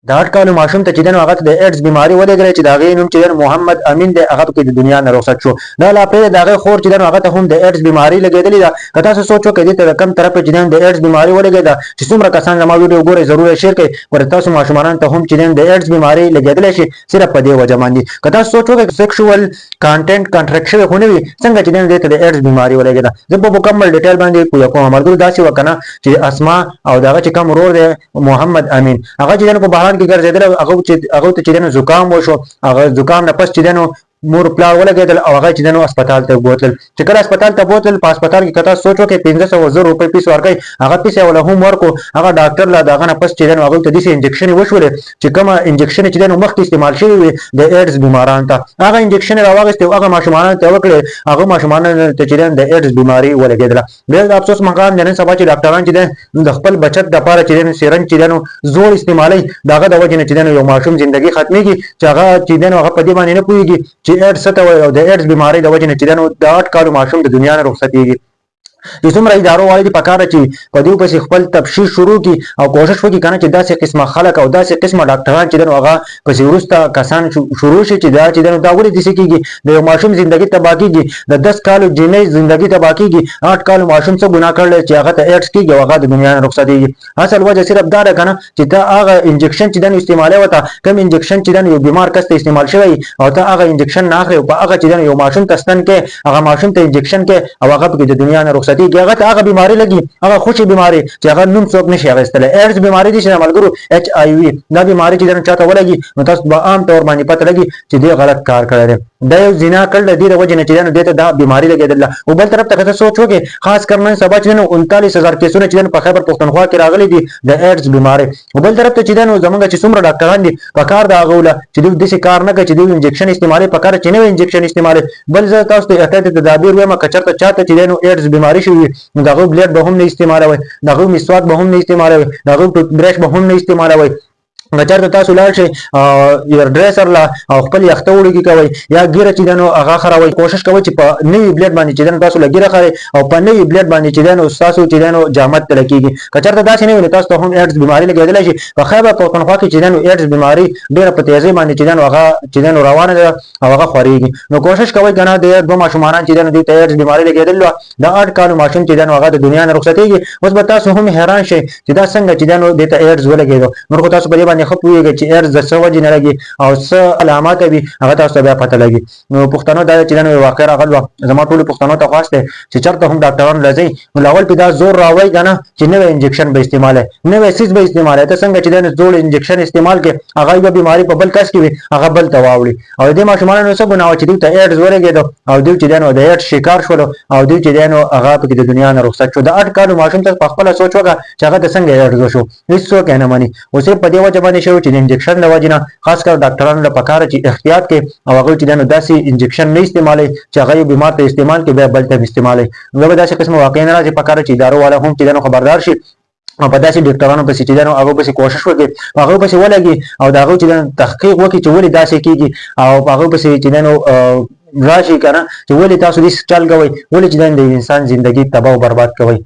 د 8 کالو ماشوم ته چې دی نو هغه ته د ایډز بیماري ولګېده چې د هغې نوم چې دی نو محمد امین دی، هغه پکې د دنیا نه رخصت شو. دا لا پرېږده، د هغې خور چې دی نو هغه ته هم د ایډز بیماري لګېدلې ده. که تاسو سوچ وکړئ دې ته د کوم طرف چې دی نو د ایډز بیماري ولګېده، چې څومره کسان زما ویډیو ګورئ ضرور یې شیر کړئ، ګوره تاسو ماشومانانو ته هم چې دی نو د ایډز بیماري لګېدلی شي صرف په دې وجه باندې. که تاسو سوچ وکړئ سیکشوال کانټینټ کنټریکټ شوی خو نه وي، څنګه چې دی نو دې ته د ایډز بیماري ولګېده؟ زه په مکمل ډیټیل باندې پوه کوم. ملګرو، داسې وه که نه چې اسما او د هغه چې کوم ورور دی محمد امین، هغه چې دنو په باران کې ګرځېدل، هغه ته چې دنو زکام وشو. هغه زکام نه پس چې دنو مور پلار ولګېدل او هغه چې دنو هسپتال ته بوتل. چې کله هسپتال ته بوتل، په هسپتال کې کته سوچ وکړي 500 زر روپۍ پیس ورکړي، هغه پیسې ولا هم ورکو هغه ډاکټر لا. دغه نه پس چې دنو هغه ته داسې انجکشن وشولې چې کومه انجکشن چې دنو مخکې استعمال شوی وي د ایډز بیماران ته، هغه انجکشن راواغستې او هغه ماشومانو ته وکړي. هغه ماشومانو ته چې د ایډز بیماری ولګېدله. ډېر د افسوس مقام دی، نن سبا چې ډاکټران چې دی د خپل بچت دپاره چې دی سیرنج چې دی نو زوړ استعمالوي. د هغه د وجې نه چې دی نو یو ماشوم زندګي ختمېږي، چې هغه چې دی نو هغه په دې باندې نه پوهېږي چې ایډز څه ته وایي، او د ایډز بیمارۍ د وجې نه چې دی نو د 8 کالو ماشوم د دنیا نه رخصتېږي. چې څومره ادارو والي دي، پکار چې په دې پسې خپل تفشیش شروع کړي او کوشش وکړي کنه چې داسې قسمه خلک او داسې قسمه ډاکټران چې دنو هغه پسې وروسته کسان شروع شي چې دا چې دنو دا ولې داسې کېږي؟ د یو ماشوم زندگی تباه کېږي، د 10 کالو جینۍ زندگی تباه کېږي. 8 کالو ماشوم څه ګناه کړل چې هغه ته ایډز کېږي او هغه د دنیا نه رخصتېږي؟ اصل وجه صرف دا ده کنه چې ته هغه انجکشن چې دنو استعمالوي وته، کوم انجکشن چې دنو یو بیمار کس ته استعمال شوی او ته هغه انجکشن نه اخلي او په هغه چې دنو یو ماشوم ته ستن کې، هغه ماشوم ته انجکشن کې او هغه پکې د دنیا نه رخصتېږي. هغه ته هغه بیماری لګي، هغه خوشي بیماری چې هغه نوم څوک نشي اخیستلی. ایډز بیماری دي چې ملګرو، ایچ آی وي، دا بیماری چې دنو چاته ولګي نو تاسو به عام طور باندې پته لګي چې دې غلط کار کړی دی، دا یو زنا کړل، د دې د وجې نه چې دنو دې ته دا بیماری لګېدله. او بل طرف ته که سوچ وکړي، خاص کر نن سبا چې دنو 39,000 کیسونه چې دنو په خیبر پښتونخوا کې راغلي دي د ایډز بیماری. او بل طرف ته چې دنو زمونږ چې څومره ډاکټران دي، په کار د هغه وله چې دوی داسې کار نه کوي چې دوی انجکشن استعمالوي، په کار چې نوی انجکشن استعمالوي. بل زه تاسو ته احتیاطي تدابیر وایم. که چېرته چاته چې دی نو ایډز بیماری شوي، نو د هغه بلیډ به هم نه استعمالوئ، د هغه مسواک به هم نه استعمالوئ، د هغه ټوت برش به هم نه استعمالوئ. که چېرته تاسو لاړ شئ هیر ډریسر لا او خپل یخته وړوکي کوئ یا ږیره چې ده نو هغه خروئ، کوشش کوئ چې په نوي بلیډ باندې چې ده نو تاسو له ږیره خرئ او په نوي بلیډ باندې چې ده نو ستاسو چې ده نو جامد تله کېږي. که چېرته داسې نه وي نو تاسو ته هم ایډز بیماري لګېدلی شي. په خیبر پښتونخوا کې چې ده نو ایډز بیماري ډېره په تیزۍ باندې چې ده نو هغه چې ده نو روانه ده او هغه خورېږي. نو کوشش کوئ که نه. د دوه ماشومانان چې ده نو دوی ته ایډز بیماري لګېدلې وه، د 8 کالو ماشوم چې ده نو هغه د دنیا نه رخصتېږي. اوس به تاسو هم حیران شئ چې دا څنګه چې ده نو دې ته ایډز ولګېدو. نور خو تاسو په دې باندې ښه پوهېږئ چې ایډز د څه وجې نه لګي او څه علامات وي، هغه تاسو ته بیا پته لګي. نو پښتنو، دا چې نن واقع راغل وه، زما ټولو پښتنو ته خواست دی چې چېرته هم ډاکټرانو له ځئ نو اول پې دا زور راوړئ که نه چې نوی انجکشن به استعمالوي، نوی څیز به استعمالوي. ته څنګه چې دی نو زوړ انجکشن استعمال کړې، هغه یوه بیماري په بل کس کې وي، هغه بل ته واوړي. او د دې ماشومانو څه ګناه وه چې دوی ته ایډز ولګېدو او دوی چې دی نو د ایډز شکار شولو او دوی چې دی نو هغه پکې د دنیا نه رخصت شو؟ د 8 کالو ماشوم ته په خپله سوچ وکړه چې هغه ته څنګه ایډز وشو؟ هیڅوک یې نه مني. خو صرف په دې وجه باندې شوی چې د انجکشن له وجې نه. خاص کر ډاکټرانو له پکاره چې احتیاط کوي او هغوی چې دی نو داسې انجکشن نه استعمالوي چې هغه یو بیمار ته استعمال کړي، بیا بل ته استعمالوي، نو به داسې قسمه واقع نه راځي. پکاره چې ادارو والا هم چې دی نو خبردار شي او په داسې ډاکټرانو پسې چې دی نو هغه پسې کوشش وکړي، هغه پسې ولګي او د هغه چې دی تحقیق وکړي چې ولې داسې کېږي، او هغه پسې چې دی نو راشي که نه چې ولې تاسو داسې چل کوئ، ولې چې د انسان زندگی تباه او برباد کوئ.